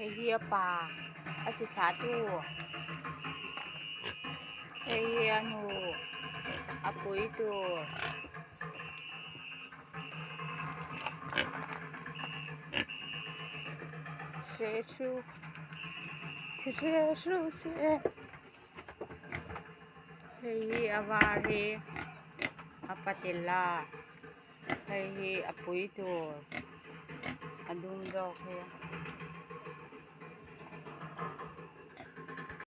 Hei hi a pa a chi thlah tu hei hi a nu a pui tur. Hei hi a var hi a patil a hei hi a pui tur a dum zawk hi.